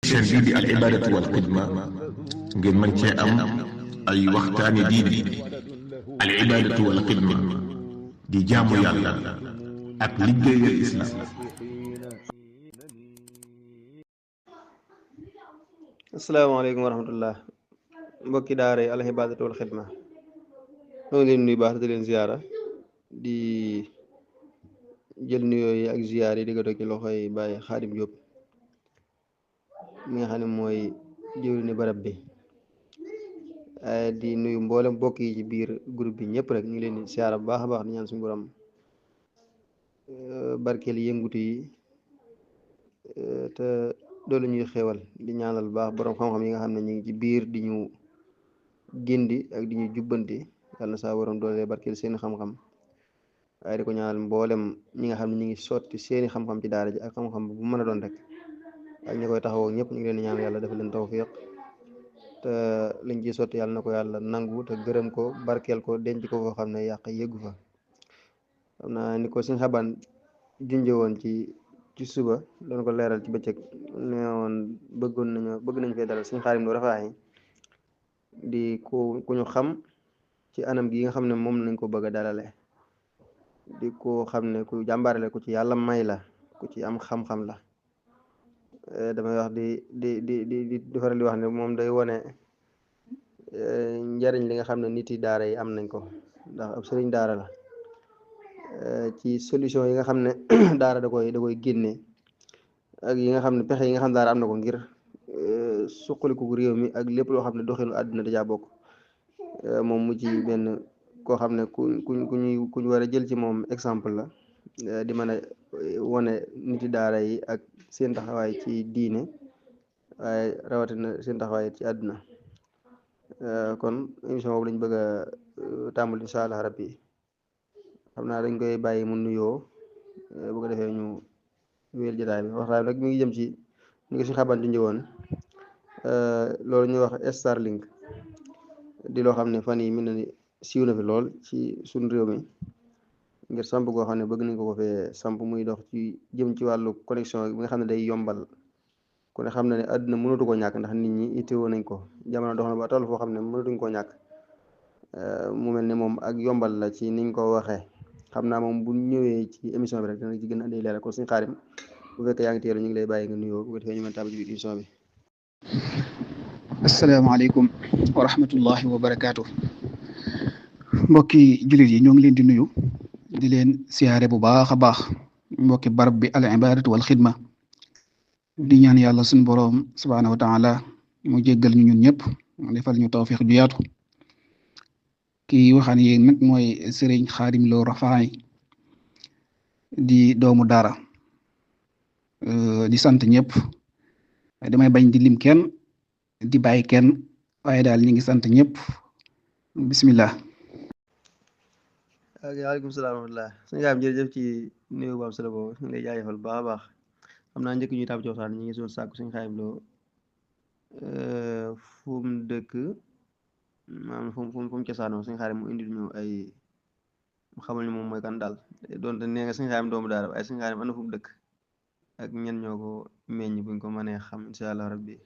chaîne bii di al ibadatu wal xidma ngeen mën cee am ay waxtaani diine. al ibadatu wal xidma di jaamu yàlla ak liggéeyal islam. asalaamaaleykum wa rahmatullah mbokki daara yi al ibadatu wal xidma ñoo ngi leen nuyu baax di leen ziyaara di jël nuyoo yi ak ziyaar yi di ko dog ci loxoy Baye Xaadim Jóob mi nga xam ne mooy jëwriñu barab bi di nuyu mboolem mbokk yi ci biir groupe bi ñëpp rek ñu ngi leen di ziyaara bu baax a baax di ñaan suñu borom barkeel yëngutu yi te doolu ñuy xéewal di ñaanal baax borom xam-xam yi nga xam ne ñu ngi ci biir di ñu gindi ak di ñu jubbanti yàlla na saa borom doole barkeel seeni xam-xam waaye di ko ñaanal mboolem ñi nga xam ne ñu ngi sotti seeni xam-xam ci daara ji ak xam-xam bu mën a doon rek ak ñi koy taxawoo ñëpp ñu ngi leen di ñaan yàlla dafa leen tawfiq te liñ ci sotti yàlla na ko yàlla nangu te gërëm ko barkeel ko denc ko foo xam ne yàq yëggu fa. xam naa ni ko suñ xaban junjee woon ci suba doon ko leeral ci bëccëg ne woon bëgg nañ fee dalal suñ Xaadim Lo Rafaahi di ku ñu xam ci anam gi nga xam ne moom nañ ko bëgg a dalale di ko xam ne ku jàmbaarale ku ci yàlla may la ku ci am xam-xam la. damay wax di faral di wax ne moom day wone njariñ li nga xam ne nit yi daara yi am nañ ko ndax ab sëriñ daara la ci solution yi nga xam ne daara da koy génne ak yi nga xam ne pexe yi nga xam ne daara am na ko ngir suqaliku réew mi ak lépp loo xam ne doxinu àdduna dajaa bokk moom mu ci benn koo xam ne kuñ war a jël ci moom exemple la di mën a wone nit yi daara yi ak seen taxawaay ci diine waaye rawatina seen taxawaay ci àdduna kon émission boobu lañ bëgg a tàmbali incha allah rabbi xam naa dañ koy bàyyi mu nuyoo bu ko defee ñu wéyal jotaay bi waxtaan nag mi ngi jëm ci ni ko si xaban di njëwoon loolu ñuy wax Starlink di loo xam ne fan yi mel na ni siiw na fi lool ci suñ réew mi ngir samp goo xam ne bëgg nañ ko fee samp muy dox ci jëm ci wàllu connexion bi nga xam ne day yombal ku ne xam na ne àdduna mënatu koo ñàkk ndax nit ñi itteewoo nañ ko jamono dox na ba toll foo xam ne mënatuñ koo ñàkk mu mel ne moom ak yombal la ci niñ ko waxee xam naa moom bu ñëwee ci émission bi rek dana ci gën a andi leeral kon suñu Xaadim bu fekkee yaa ngi teelu ñu ngi lay bàyyi nga nuyoo bu ko defee ñu mën tàbbi ci biir émission bi. asalaamaaleykum wa rahmatullahi wa barakaatu mbokki jullit yi ñoo ngi leen di nuyu di leen siyaare bu baax a baax mbokki barab bi al ibadatu wal xidma di ñaan yàlla suñu boroom subhaanahu wa taala mu jéggal ñu ñun ñëpp defal ñu tawfiq ju yaatu kii waxaan yéen nag mooy Sëriñ Xaadim Lo Rafaahi di doomu daara di sant ñëpp damay bañ di lim kenn di bàyyi kenn waaye daal ñi ngi sant ñëpp bismillah. waaleykum salaam wa rahmatulah suñu yaam jërëjëf ci nuyu bu am solo boobu ñu ngi lay jaajëfal baax a baax xam naa njëkk ñuy tàbb ci waxtaan ñi ngi soon sàkku suñu Xaadim Lo fu mu dëkk maanaam fu mu cosaanoo suñu Xaadim mu indil ñu ay mu xamal ni moom mooy kan daal doonte nee nga suñu Xaadim doomu daara waaye suñu Xaadim ana fu mu dëkk ak ñen ñoo ko meññ buñ ko mënee xam incha allah rabbi.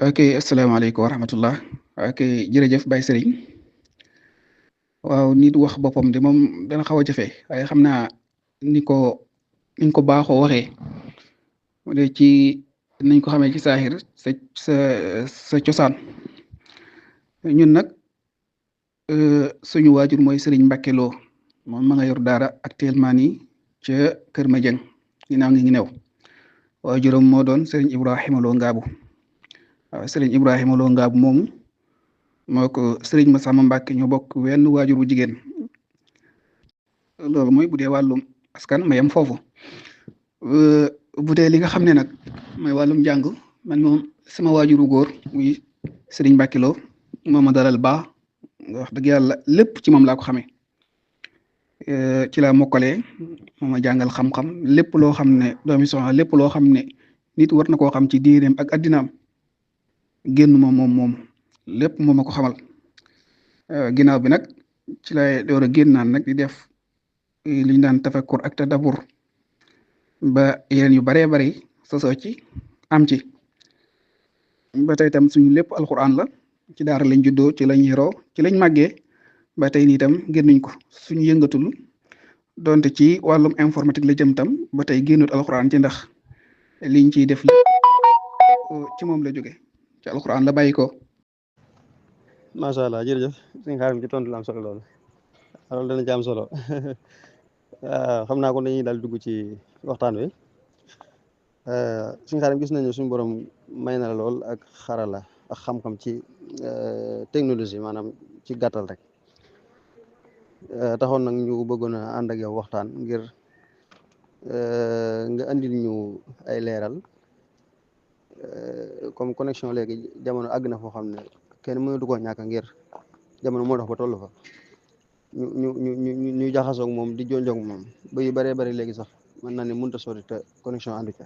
ok asalaamaaleykum wa rahmatullah ok jërëjëf Baye Sëriñ waaw nit wax boppam de moom dana xaw a jafe waaye xam naa niñ ko baaxoo waxee de ci nañ ko xamee ci saaxir sa cosaan ñun nag suñu waajur mooy Sëriñ Mbàkke Lo moom ma nga yor daara actuellement nii ca Kër Madiang ginnaaw ngi new waajuram moo doon Sëriñ Ibrahima Lo Ngaabu waaw Sëriñ Ibrahima Lo Ngaabu moomu moo ko Sëriñ Masamba Mbàkke ñoo bokk wenn waajur bu jigéen loolu mooy bu dee wàllum askan mayam foofu bu dee li nga xam ne nag mooy wàllum njàng man moom sama waajuru góor muy Sëriñ Mbàkke Lo mooma dalal baax wax dëgg yàlla lépp ci moom laa ko xamee ci laa mokkalee mooma jàngal xam-xam lépp loo xam ne doomi soxna lépp loo xam ne nit war na koo xam ci diineem ak addinaam génn moom lépp moom ma ko xamal ginnaaw bi nag ci lay door a génnaan nag di def liñ daan tafakkur ak tadabbur ba yeneen yu baree bari sosoo ci am ci ba tey itam suñu lépp alxuraan la ci daara lañ juddoo ci lañ yaroo ci lañ màggee ba tey nii itam génnuñ ko suñu yëngatul donte ci wàllum informatique la jëm tam ba tey génnut alxuraan ci ndax liñ ciy def ci moom la jóge ci alxuraan la bàyyi ko. macha allah jërëjëf sëñ Xaadim ci tontu la am solo loolu dana ci am solo waaw xam naa ko dañuy daal dugg ci waxtaan wi sëñ Xaadim gis nañu suñu borom may na la lool ak xarala ak xam-xam ci technologie maanaam ci gàttal rek taxoon nag ñu bëggoon a ànd ak yow waxtaan ngir nga andil ñu ay leeral comme connexion léegi jamono àgg na foo xam ne kenn mënatu koo ñàkk ngir jamono moo dox ba toll fa ñu jaxasoog moom di jonjoog moom ba yu bëree bëri léegi sax mën naa ne mënut a sori te connexion àndu ca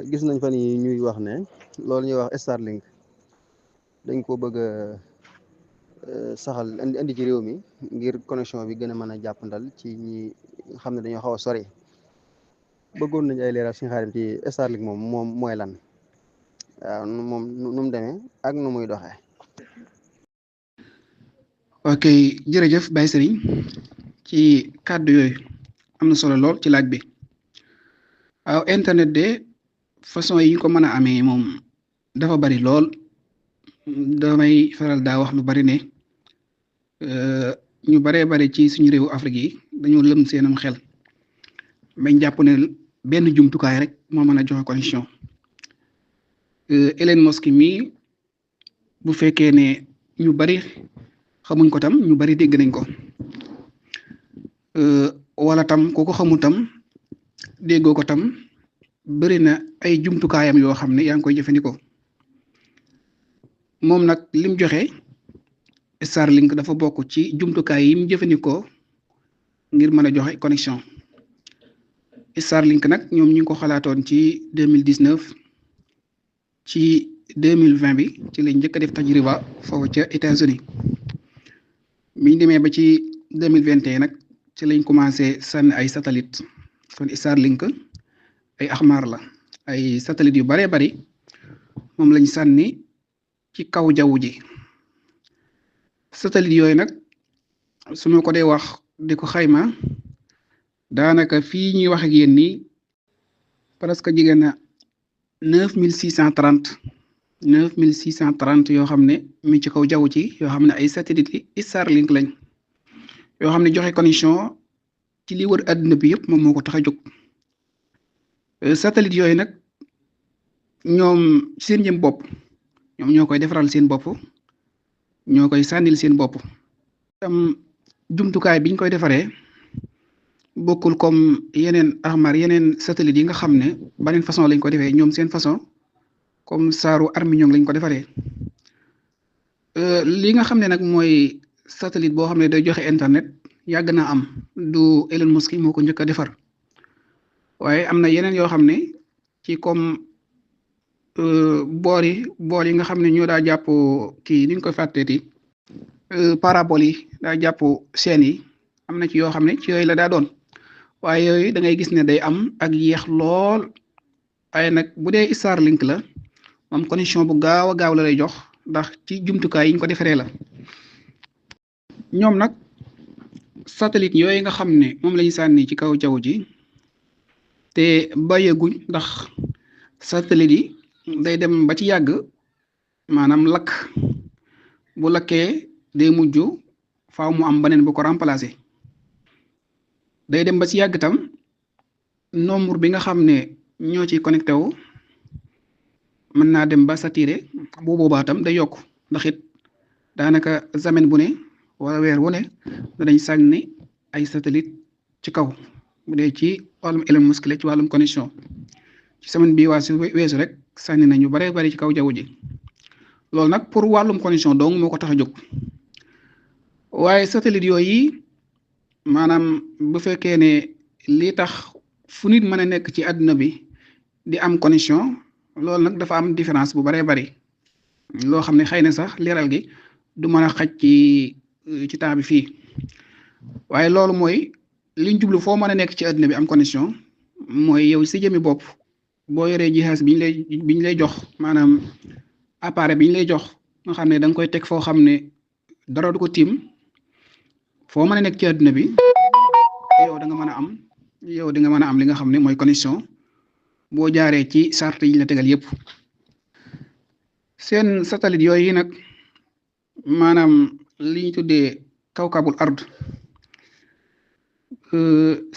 gis nañ fan yi ñuy wax ne loolu ñuy wax Starlink dañ ko bëgg a saxal indi ci réew mi ngir connexion bi gën a mën a jàppandal ci ñi xam ne dañoo xaw a sori bëggoon nañ ay leeral suñu xaarim ci Starlink moom mooy lan waaw moom nu mu demee ak nu muy doxee. ok jërëjëf Baye Serigne ci kàddu yooyu am na solo lool ci laaj bi waaw internet de façon yi ñu ko mën a amee moom dafa bari lool damay faral daa wax lu bari ne ñu baree bari ci suñu réewu Afrique yi dañoo lëm seenam xel bañ jàpp ne benn jumtukaay rek moo mën a joxe connexion Elon Musk mi bu fekkee ne ñu bari xamuñ ko tam ñu bari dégg nañ ko wala tam ku ko xamu tam déggoo ko tam bari na ay jumtukaayam yoo xam ne yaa ngi koy jëfandikoo moom nag lim joxe Starlink dafa bokk ci jumtukaay yi mu jëfandikoo ngir mën a joxe connexion Starlink nag ñoom ñu ngi ko xalaatoon ci 2019 ci 2020 bi ci lañ njëkk a def tajriba foofu ca États-Unis biñ demee ba ci 2021 nag ci lañ commencé sànni ay satellite kon Starlink ay axmar la ay satellite yu baree bari moom lañ sànni ci kaw jaww ji satellite yooyu nag su ma ko dee wax di ko xayma daanaka fii ñuy wax ak yéen nii presque jigéen na 9630 yoo xam ne mi ci kaw jaww ji yoo xam ne ay satellite yi Starlink lañ yoo xam ne joxe connexion ci li wër àdduna bi yëpp moom moo ko tax a jóg satellite yooyu nag ñoom seen jëm bopp ñoom ñoo koy defaral seen bopp ñoo koy sànnil seen bopp tam jumtukaay biñ koy defaree bokkul comme yeneen axmar yeneen satellite yi nga xam ne beneen façon lañ ko defee ñoom seen façon comme saaru arminium lañ ko defaree li nga xam ne nag mooy satellite boo xam ne day joxe internet yàgg naa am du Elon Musk moo ko njëkk a defar waaye am na yeneen yoo xam ne ci comme boor yi nga xam ne ñoo daa jàpp kii ni ñu koy fàtteeti parabole yi daa jàpp chaîne yi am na ci yoo xam ne ci yooyu la daa doon waaye yooyu da ngay gis ne day am ak yéex lool waaye nag bu dee Starlink la moom connexion bu gaaw a gaaw la lay jox ndax ci jumtukaay yi ñu ko defaree la ñoom nag satellite yooyu nga xam ne moom lañu sànni ci kaw jaww ji te bàyyeeguñ ndax satellite yi day dem ba ci yàgg maanaam lakk bu lakkee day mujj faaw mu am beneen bu ko remplacer day dem ba ci yàgg tam nombre bi nga xam ne ñoo ci connecté wu mën naa dem ba saturé bu boobaa tam day yokk ndax it daanaka semaine bu ne wala weer wu ne danañ sànni ay satellite ci kaw bu dee ci wàllum Elon Musk ci wàllum connexion ci semaine bii waa si weesu rek sànni nañu bare bari ci kaw jaww ji loolu nag pour wàllum connexion dong moo ko tax a jóg waaye satellite yooyu maanaam bu fekkee ne lii tax fu nit mën a nekk ci àdduna bi di am connexion loolu nag dafa am différence bu baree bari loo xam ne xëy na sax leeral gi du mën a xaj ci temps bi fii waaye loolu mooy liñ jublu foo mën a nekk ci àdduna bi am connexion mooy yow si jëmi bopp boo yoree jihaas biñ lay jox maanaam appareil biñ lay jox nga xam ne da nga koy teg foo xam ne dara du ko tiim foo mën a nekk ci àdduna bi yow da nga mën a am yow di nga mën a am li nga xam ne mooy connexion boo jaaree ci sart yi ñu la tegal yépp seen satellite yooyu nag maanaam li ñu tuddee kawkabul ard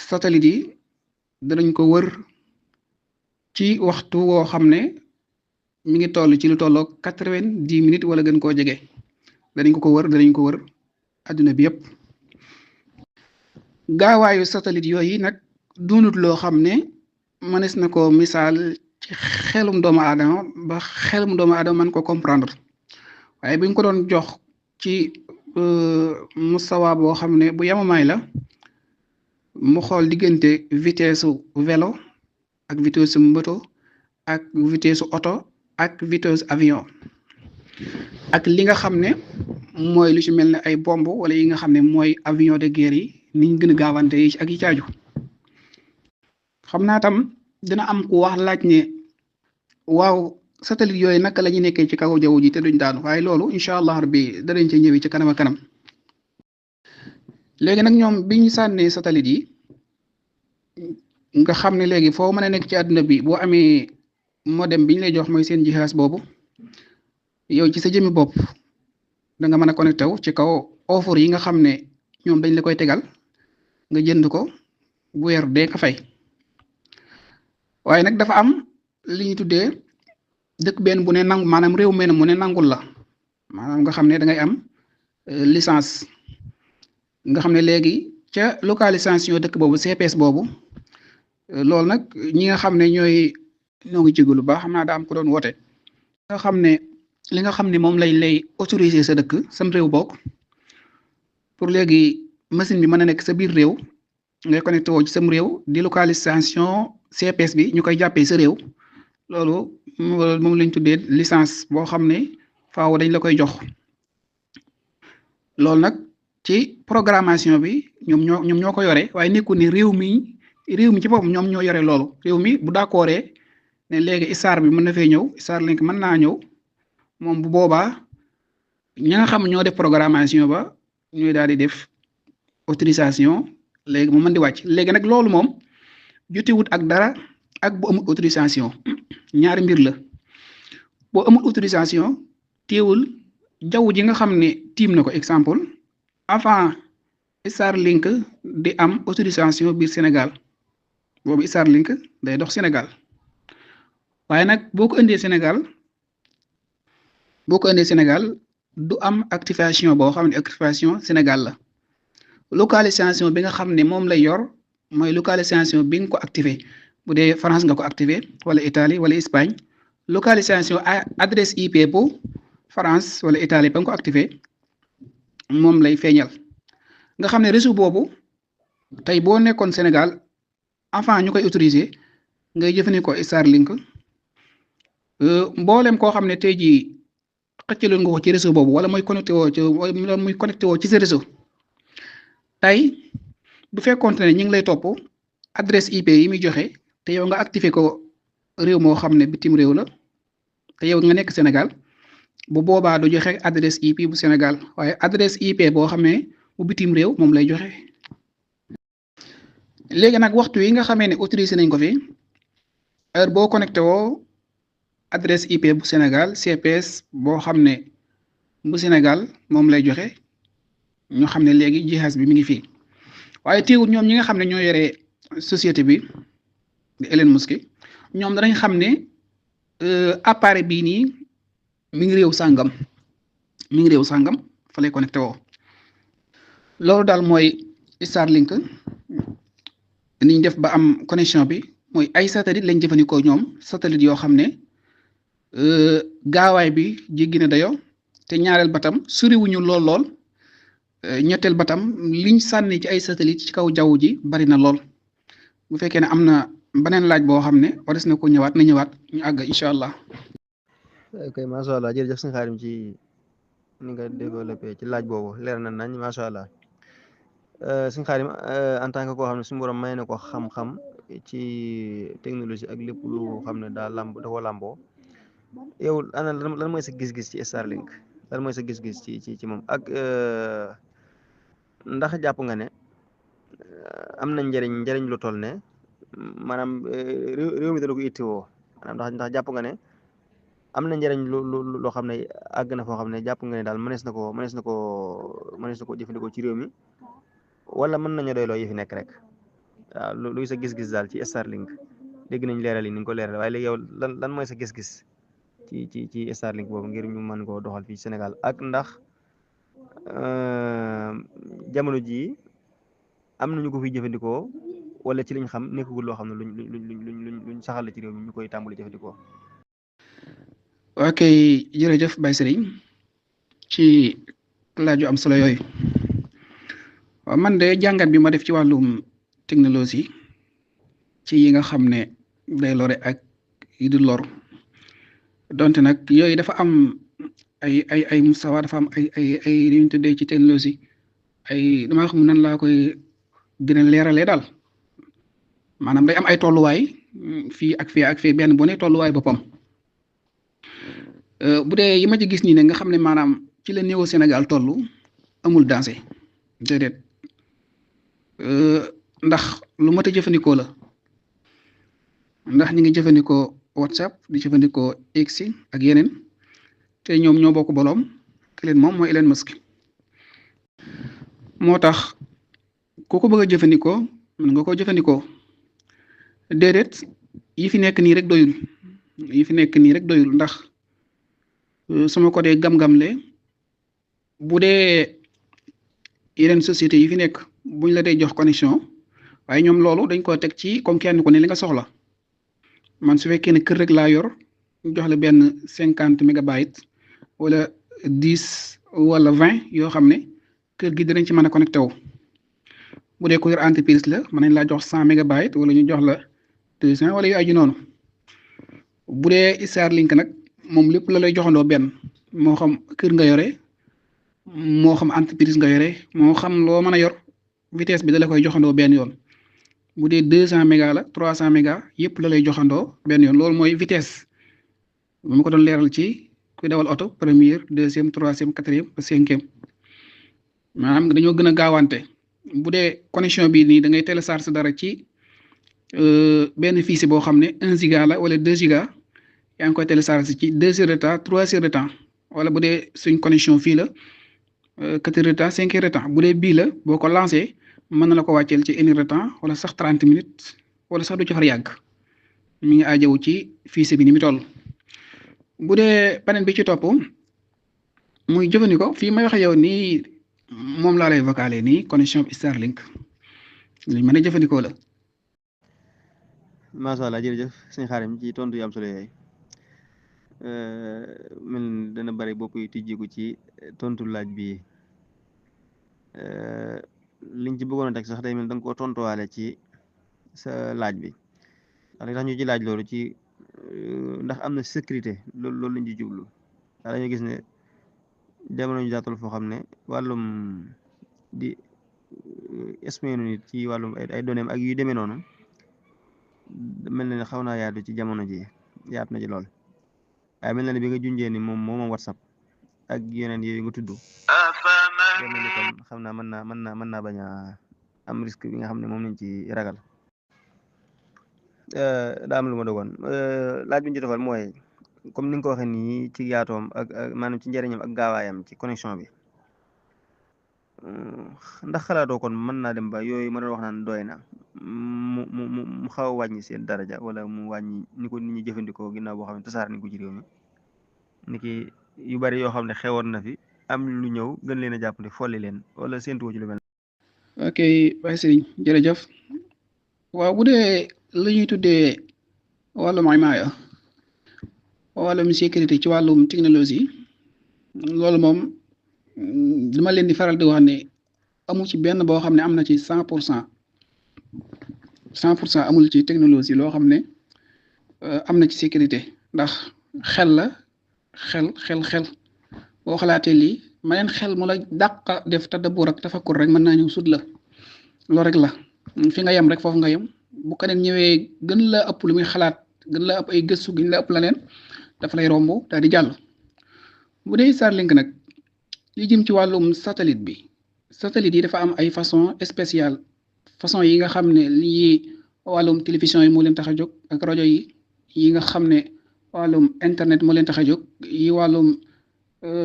satellite yi danañ ko wër ci waxtu woo xam ne mi ngi toll ci lu tolloo 90 minutes wala gën koo jege danañ ko wër adduna bi yépp gaawaayu satellite yooyu nag doonut loo xam ne mënees na ko misaal ci xelum doomu aadama ba xelum doomu aadama mën ko comprendre waaye buñ ko doon jox ci mustawa boo xam ne bu yamamaay la mu xool diggante vitesse su vélo ak vitesse su moto ak vitesse su oto ak vitesse avion ak li nga xam ne mooy lu ci mel ne ay bomb wala yi nga xam ne mooy avion de guerre yi niñ gën a gaawante yi ak yi caaju xam naa tam dina am ku wax laaj ne waaw satellite yooyu naka la ñu nekkee ci kaw jaww ji te duñ daanu waaye loolu incha allah rabbi danañ ci ñëwi ci kanam ak kanam léegi nag ñoom bi ñu sànnee satellite yi nga xam ne léegi foo mën a nekk ci àdduna bi boo amee modem bi ñu lay jox mooy seen jihaas boobu yow ci sa jëmi bopp da nga mën a connecté wu ci kaw offre yi nga xam ne ñoom dañ la koy tegal nga jënd ko bu weer dee ka fay waaye nag dafa am li ñu tuddee dëkk benn bu ne nangu maanaam réew mel mu ne nangul la maanaam nga xam ne da ngay am licence nga xam ne léegi ca localisation dëkk boobu CPS boobu loolu nag ñi nga xam ne ñoo ngi jégalu baax xam naa daa am ko doon woote nga xam ne li nga xam ne moom lay autoriser sa dëkk sam réew bokk pour léegi machine bi mën a nekk sa biir réew ngay connecté woo ci sam réew di localisation CPS bi ñu koy jàppee sa réew loolu moom lañ tuddee licence boo xam ne faaw dañ la koy jox loolu nag ci programmation bi ñoom ñoo ko yore waaye nekkul ne réew mi ci boppam ñoom ñoo yore loolu réew mi bu d'accordé ne léegi ISAR bi mën na fee ñëw ISAR link mën naa ñëw moom bu boobaa ña nga xam ñoo def programmation ba ñooy daal di def autorisation léegi mu mën di wàcc léegi nag loolu moom jotewut ak dara ak bu amul autorisation ñaari mbir la boo amul autorisation teewul jaww ji nga xam ne tiim na ko exemple avant Starlink di am autorisation biir Sénégal boobu Starlink day dox Sénégal waaye nag boo ko indee Sénégal du am activation boo xam ne activation Sénégal la localisation bi nga xam ne moom lay yor mooy localisation bi nga ko activé bu dee France nga ko activé wala Italie wala Espagne localisation adresse IP bu France wala Italie ba nga ko activé moom lay feeñal nga xam ne réseau boobu tey boo nekkoon Sénégal avant ñu koy autorisé ngay jëfandikoo Starlink mboolem koo xam ne tey jii xëccaloon nga ko ci réseau boobu wala muy connecté woo ci sa réseau tey bu fekkoonte ne ñu ngi lay topp adresse IP yi muy joxe te yow nga activé ko réew moo xam ne bitim réew la te yow nga nekk Sénégal bu boobaa du joxe adresse IP bu Sénégal waaye adresse IP boo xam ne bu bitim réew moom lay joxe léegi nag waxtu yi nga xamee ne autorisé nañ ko fi heure boo connecté woo adresse IP bu Sénégal CPS boo xam ne bu Sénégal moom lay joxe ñu xam ne léegi jihaas bi mi ngi fii waaye teewul ñoom ñi nga xam ne ñoo yore société bi di Elon Musk ñoom danañ xam ne appareil bii nii mi ngi réew sàngam fa lay connecté woo loolu daal mooy Starlink niñ def ba am connexion bi mooy ay satellite lañ jëfandikoo ñoom satellite yoo xam ne gaawaay bi jéggi na dayo te ñaareel batam suriwuñu lool ñetteel batam liñ sànni ci ay satellite ci kaw jaww ji bari na lool bu fekkee ne am na beneen laaj boo xam ne waris na ko ñëwaat ñu àgg incha allah. ok macha allah jërëjëf sëñ Xaadim ci ni nga développé ci laaj boobu leer na nañ macha allah sëñ Xaadim en tant que koo xam ne suñu borom may na ko xam-xam ci technologie ak lépp lu xam ne daa lamb da ko lamboo yow ana lan mooy sa gis-gis ci Starlink lan mooy sa gis-gis ci moom ak ndax jàpp nga ne am na njëriñ lu toll ne maanaam réew mi dana ko ittiwoo maanaam ndax jàpp nga ne am na njëriñ loo xam ne àgg na foo xam ne jàpp nga ne daal mënees na koo jëfandikoo ci réew mi wala mën nañu doy loo yi fi nekk rek waaw luy sa gis-gis daal ci Starlink dégg nañ leeral yi ni nga ko leeral waaye léegi yow lan mooy sa gis-gis ci Starlink boobu ngir ñu mën koo doxal fii Sénégal ak ndax jamono jii am nañu ko fiy jëfandikoo wala ci liñ xam nekkagul loo xam ne luñ saxal la ci réew mi ñu koy tàmbali jëfandikoo. ok jërëjëf Baye Serigne ci laaj yu am solo yooyu waaw man de jàngat bi ma def ci wàllum technologie ci yi nga xam ne day lore ak yi du lor donte nag yooyu dafa am ay mustawa dafa am ay li ñu tuddee ci technologie ay dama xam nan laa koy gën a leeralee daal maanaam day am ay tolluwaay fii ak fii benn bu ne tolluwaay boppam bu dee yi ma ci gis nii ne nga xam ne maanaam ci la niveau Sénégal tollu amul danger déedéet ndax lu mat a jëfandikoo la ndax ñi ngi jëfandikoo WhatsApp di jëfandikoo X ak yeneen te ñoom ñoo bokk boroom ki leen moom mooy Elon Musk moo tax ku ko bëgg a jëfandikoo mën nga koo jëfandikoo déedéet yi fi nekk nii rek doyul ndax sama côté gam-gamle bu dee yeneen société yi fi nekk buñ la dee jox connexion waaye ñoom loolu dañ koo teg ci comme kenn ku ne li nga soxla man su fekkee ne kër rek laa yor jox la benn 50 mégabytes wala 10 wala 20 yoo xam ne kër gi dinañ ci mën a connecté wu bu dee ko yor entreprise la mën nañ laa jox 100 mégabytes wala ñu jox la 200 wala yu aju noonu bu dee Starlink nag moom lépp la lay joxandoo benn moo xam kër nga yore moo xam entreprise nga yore moo xam loo mën a yor vitesse bi da la koy joxandoo benn yoon bu dee 200 méga la 300 méga yëpp la lay joxandoo benn yoon loolu mooy vitesse bu ma ko doon leeral ci kuy dawal oto première deuxième troisième quatrième ba cinquième maanaam dañoo gën a gaawante bu dee connexion bii nii da ngay télécharger dara ci benn fichier boo xam ne 1 giga la wala 2 giga yaa ngi koy télécharger ci 2 heures de temps 3 heures de temps wala bu dee suñ connexion fii la 4 heures de temps 5 heures de temps bu dee bii la boo ko lancé mën na la ko wàcceel ci 1 heure de temps wala sax 30 minutes wala sax du ci far yàgg mi ngi aajowu ci fichier bi ni mu toll. bu dee beneen bi ci topp muy jëfandikoo fii may wax yow nii moom laa lay vocalé nii connexion bi Starlink li mën a jëfandikoo la. macha allah jërëjëf sëñ Xaarim ci tontu yu am solo yooyu mel ni dana bari bopp yu tijjiku ci tontu laaj bi liñ ci bëggoon a teg sax day mel da nga koo tontuwaale ci sa laaj bi ndax li tax ñu ci laaj loolu ci ndax am na sécurité loolu lañ ci jublu ndax dañoo gis ne jamono ñu jaatul foo xam ne wàllum di espionner nit ci wàllum ay données ak yu demee noonu mel na ne xaw naa yaatu ci jamono ji yaat na ci lool waaye mel na ne bi nga junjee ni moom WhatsApp ak yeneen yooyu nga tudd mel ni kon xam naa mën naa bañ a am risque bi nga xam ne moom lañ ci ragal daa am lu ma dogoon laaj bi ñu ci defal mooy comme ni nga ko waxee nii ci yaatoom ak maanaam ci njëriñam ak gaawaayam ci connexion bi ndax xalaatoo kon mën naa dem ba yooyu ma doon wax naan doy na mu xaw a wàññi seen daraja wala mu wàññi ni ko nit ñi jëfandikoo ginnaaw boo xam ne tasaar nañ ko ci réew mi ni ki yu bari yoo xam ne xewoon na fi am lu ñëw gën leen a jàpp ne folli leen wala séentuwoo ci lu mel. ok Baye Serigne jërëjëf waaw bu dee la ñuy tuddee wàllum imaaya wàllum sécurité ci wàllum technologie loolu moom li ma leen di faral di wax ne amu ci benn boo xam ne am na ci 100% amul ci technologie loo xam ne am na ci sécurité ndax xel la xel boo xalaatee lii maneen xel mu la dàq def tadabbur ak tafakkur rek mën naa ñëw sut la loolu rek la fi nga yem rek foofu nga yem bu keneen ñëwee gën la ëpp lu muy xalaat gën la ëpp ay gëstu gën la ëpp la leen dafa lay romb daal di jàll. bu dee Starlink nag li jëm ci wàllum satellite bi satellite yi dafa am ay façon spéciale façon yi nga xam ne lii wàllum télévision yi moo leen tax a jóg ak rajo yi nga xam ne wàllum internet moo leen tax a jóg yi wàllum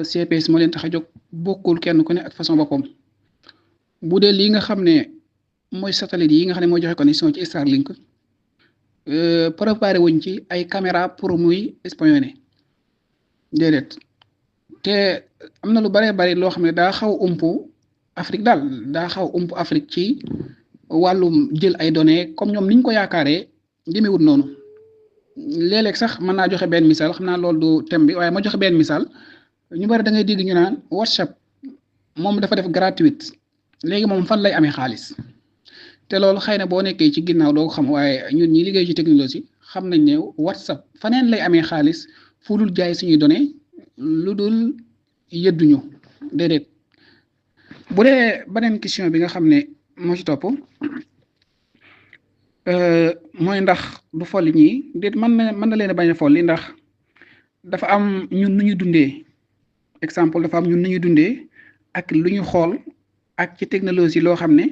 CPS moo leen tax a jóg bokkul kenn ku ne ak façon boppam. bu dee lii nga xam ne mooy satellite yi nga xam ne mooy joxe connexion ci Starlink préparé wuñ ci ay caméra pour muy espionner déedéet te am na lu baree bari loo xam ne daa xaw umpu Afrique daal daa xaw umpu Afrique ci wàllum jël ay données comme ñoom niñ ko yaakaaree demewut noonu léeg-léeg sax mën naa joxe benn misaal xam naa loolu du thème bi waaye ma joxe benn misaal ñu bari da ngay dégg ñu naan WhatsApp moom dafa def gratuite léegi moom fan lay amee xaalis te loolu xëy na boo nekkee ci ginnaaw doo ko xam waaye ñun ñi liggéey ci technologie xam nañ ne WhatsApp faneen lay amee xaalis fu dul jaay suñuy données lu dul yëdduñu déedéet. bu dee beneen question bi nga xam ne moo ci topp mooy ndax du folli ñii déet mën na leen a bañ a folli ndax dafa am ñun nu ñu dundee exemple dafa am ñun nu ñu dundee ak lu ñu xool ak ci technologie loo xam ne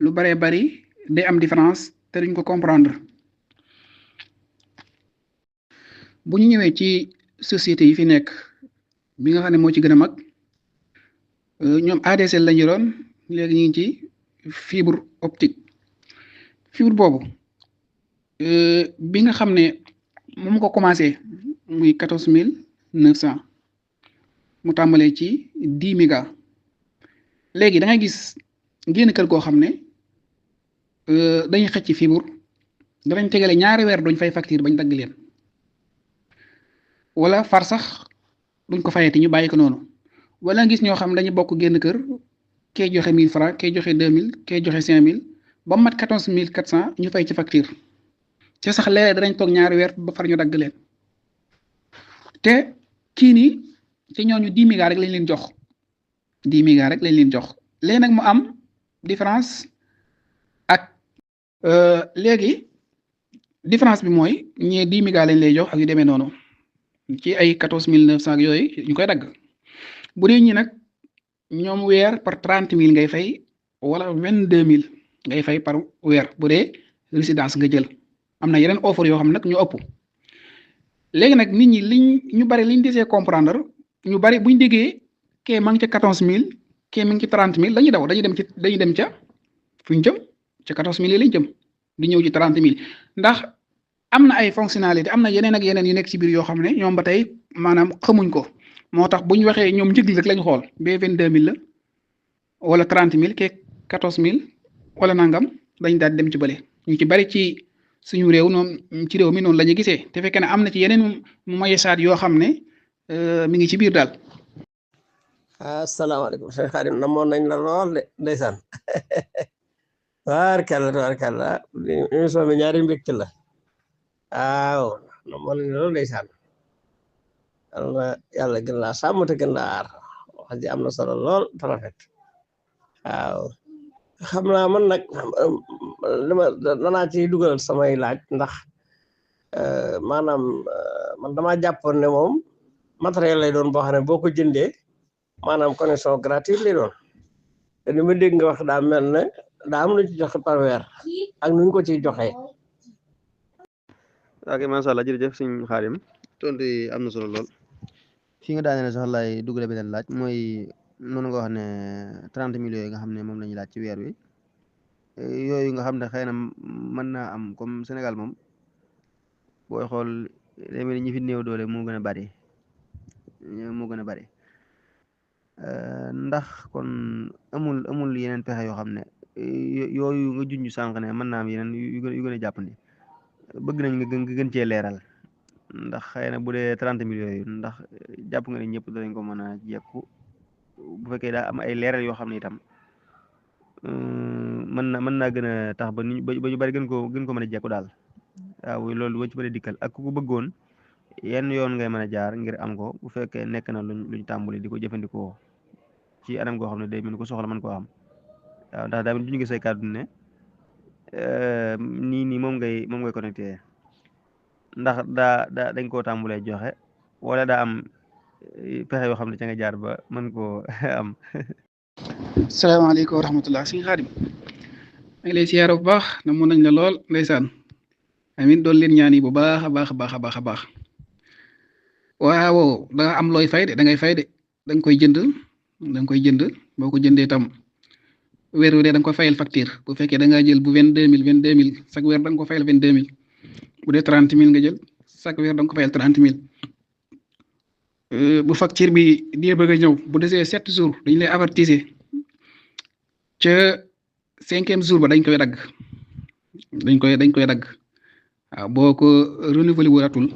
lu baree bari day am différence te duñ ko comprendre. bu ñu ñëwee ci société yi fi nekk bi nga xam ne moo ci gën a mag ñoom ADSL lañu yoroon léegi ñu ngi ci fibre optique fibre boobu bi nga xam ne moom ko commencé muy 14900 mu tàmbalee ci 10 méga léegi da ngay gis génn kër goo xam ne dañuy xëcc ci fibre danañ tegale ñaari weer duñ fay facture bañ dagg leen wala far sax duñ ko fayati ñu bàyyi ko noonu wala gis ñoo xam dañu bokk génn kër kee joxe 1000 francs kee joxe 2000 kee joxe 5000 ba mat 14400 ñu fay ci facture te sax léeg-léeg danañ toog ñaari weer ba far ñu dagg leen te kii nii ci ñooñu 10 mégas rek lañ leen jox 10 mégas rek lañ leen jox léegi nag mu am différence ak léegi différence bi mooy ñee 10 mégas lañ lay jox ak yu demee noonu ci ay 14900 yooyu ñu koy dagg bu dee ñi nag ñoom weer par 30000 ngay fay wala 22000 ngay fay par weer bu dee résidence nga jël am na yeneen offre yoo xam nag ñu ëpp léegi nag nit ñi ñu bari liñ desee comprendre ñu bari buñ déggee kee ma ngi ca 14000 kee mi ngi ci 30000 dañuy daw dañuy dem ca fuñ jëm ca 14000 lañ jëm di ñëw ci 30000 ndax am na ay fonctionnalité am na yeneen ak yeneen yu nekk ci biir yoo xam ne ñoom ba tey maanaam xamuñ ko moo tax bu ñu waxee ñoom njëg li rek lañ xool bee 22000 la wala 30000 kee 14000 wala nangam dañ daal dem ci bële ñu ci bari ci suñu réew noonu ci réew mi noonu la ñu gisee te fekkee ne am na ci yeneen moyesaat yoo xam ne mi ngi ci biir daal. asalaamaaleykum sëñ Xaadim namoon nañ la lool de ndeysaan tabaarkalla émission bi ñaari mbégte la waaw namoon nañ la lool ndeysaan yàlla gën laa sàmm te gën laa aar wax ji am na solo lool te rafet waaw xam naa man nag danaa ci dugal samay laaj ndax maanaam man dama jàppoon ne moom matériel lay doon boo xam ne boo ko jëndee maanaam connexion gratuite lay doon te ni ma dégg nga wax daa mel ne daa am lu ci joxe par weer ak nu ñu ko ciy joxee. ok macha allah jërëjëf sëñ Xaadim tontu yi am na solo lool fi nga daaneel sax lay dugale beneen laaj mooy noonu nga wax ne 30 millions yi nga xam ne moom la ñuy laaj ci weer wi yooyu nga xam ne xëy na mën naa am comme Sénégal moom booy xool day mel ni ñi fi néew doole moo gën a bari ndax kon amul yeneen pexe yoo xam ne yooyu nga junj sànq ne mën naa am yeneen yu gën a jàppandi bëgg nañ nga gën cee leeral ndax xëy na bu dee 30 millions yooyu ndax jàpp nga ne ñëpp danañ ko mën a jekku bu fekkee daa am ay leeral yoo xam ne itam mën naa gën a tax ba ñu bari gën ko mën a jekku daal waaw loolu boo ci mën a dikkal ak ku ko bëggoon yenn yoon ngay mën a jaar ngir am ko bu fekkee nekk na luñ tàmbali di ko jëfandikoo ci anam goo xam ne day mën ko soxla mën koo am waaw ndax daa mel ñu ngi say kàddu ne nii moom ngay connecté ndax dañ koo tàmbulee joxe wala daa am pexe yoo xam ne ca nga jaar ba mën koo am. salaamaaleykum wa rahmatullah sëñ Xaadim maa ngi lay siyaare bu baax na mun nañ la lool ndeysaan amin doon leen ñaan yi bu baax a baax a baax a baax a baax waaw da nga am looy fay de da ngay fay de da nga koy jënd boo ko jëndee tam weer wu dee da nga ko fayal facture bu fekkee da ngaa jël bu 22 000 chaque weer da nga ko fayal 22 000 bu dee 30 000 nga jël chaque weer da nga ko fayal 30 000 bu facture bi di bëgg a ñëw bu desee 7 jours dañ lay avertiser ca 5e jour ba dañ koy dagg waaw boo ko renouveler wuratul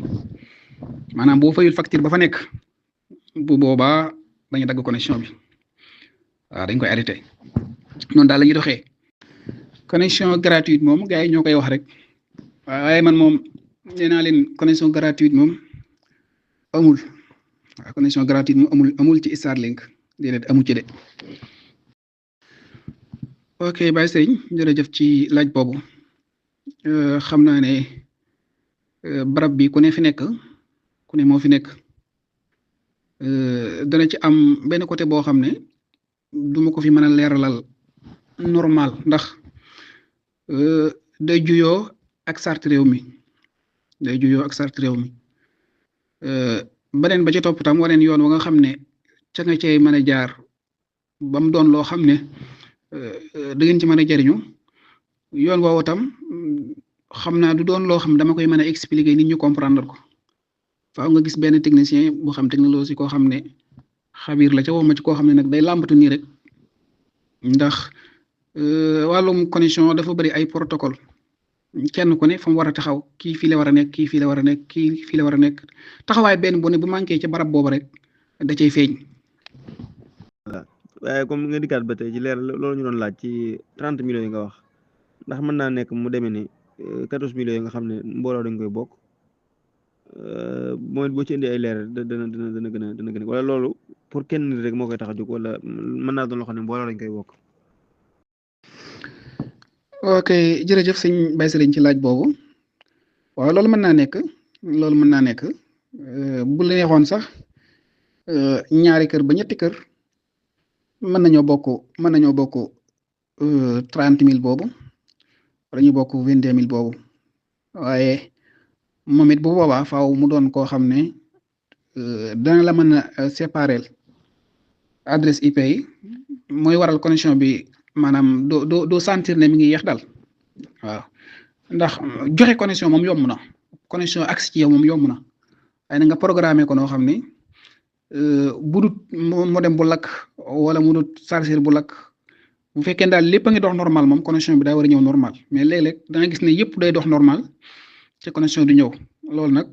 maanaam boo fayul facture ba fa nekk bu boobaa dañuy dagg connexion bi waaw dañ koy arrêté noonu daal la ñuy doxee connexion gratuite moom gars yi ñoo koy wax rek waaye man moom nee naa leen connexion gratuite moom amul waaw connexion gratuite moom amul ci Starlink déedéet amul ci de. ok Baye Serigne jërëjëf ci laaj boobu xam naa ne barab bi ku ne fi nekk ku ne moo fi nekk dana ci am benn côté boo xam ne duma ko fi mën a leeralal normal ndax day juyoo ak sart réew mi beneen ba ca topp tam waneen yoon wa nga xam ne ca nga cay mën a jaar ba mu doon loo xam ne da ngeen ci mën a jariñu yoon woowu tam xam naa du doon loo xam dama koy mën a expliquer nit ñu comprendre ko faaw nga gis benn technicien bu xam technologie koo xam ne xabiir la ca woo ma ci koo xam ne nag day làmbatu nii rek ndax wàllum connexion dafa bari ay protocole kenn ku ne fa mu war a taxaw kii fii la war a nekk kii fii la war a nekk kii fii la war a nekk taxawaay benn bu ne bu manqué ca barab boobu rek da cay feeñ. waaye comme nga dikkaat ba tey ci leer loolu ñu doon laaj ci 30 millions yi nga wax ndax mën naa nekk mu demee ni 14 millions yi nga xam ne mbooloo dañ koy bokk mooy boo ci indi ay leer dana gën a wala loolu pour kenn nit rek moo koy tax a jóg wala mën naa doon loo xam ne mbooloo dañ koy bokk. ok jërëjëf sëñ Baye Serigne ci laaj boobu waaw loolu mën naa nekk bu la neexoon sax ñaari kër ba ñetti kër mën nañoo bokk 30 000 boobu wala ñu bokk 22 000 boobu waaye moom it bu boobaa faaw mu doon koo xam ne dana la mën a séparer adresse IP yi mooy waral connexion bi maanaam doo sentir ne mi ngi yéex daal waaw ndax joxe connexion moom yomb na connexion accès ci yow moom yomb na waaye na nga programmé ko noo xam ne budut modem bu lakk wala mu dut chargeur bu lakk bu fekkee daal lépp a ngi dox normal moom connexion bi daa war a ñëw normal mais léeg-léeg da nga gis ne yëpp day dox normal te connexion du ñëw loolu nag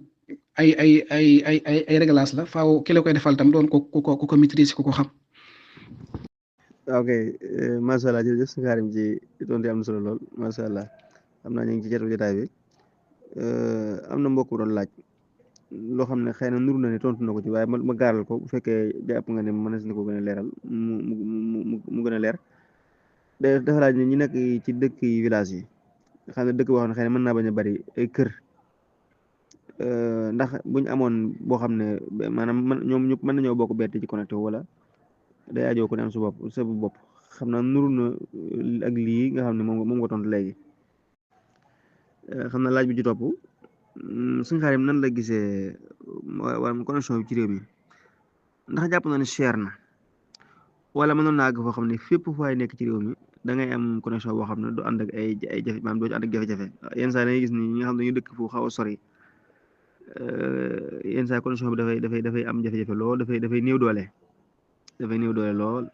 ay réglage la faaw ki la koy defal tam doon ko maîtriser ko xam. ok macha allah jërëjëf sëñ Karim ci tontu am na solo lool macha allah xam naa ñu ngi ci jotaay jotaay bi am na mbokk bu doon laaj loo xam ne xëy na nuru na ne tontu na ko ci waaye ma gaaral ko bu fekkee jàpp nga ne mën na ko gën a leeral mu gën a leer dafa laaj ne ñi nekk ci dëkk yi village yi nga xam ne dëkk boo xam ne xëy na mën naa bañ a bari ay kër ndax buñ amoon boo xam ne maanaam ñoom ñëpp mën nañoo bokk bett ci connecté wala day ajoo ko ne am sa bopp xam naa nuru na ak lii nga xam ne moom nga tontu léegi xam naa laaj bi ci topp suñu Xaadim nan la gisee wàllum connexion bi ci réew mi ndax jàpp na ne cher na wala mënoon naa àgg foo xam ne fépp fay nekk ci réew mi da ngay am connexion boo xam ne du ànd ak ay jafe maanaam doo ci ànd ak jafe-jafe yenn saa yi gis ni ñi nga xam ne dañuy dëkk fu xaw a sori yenn saa connexion bi dafay am jafe-jafe lool dafay néew doole. dafay néew doole lool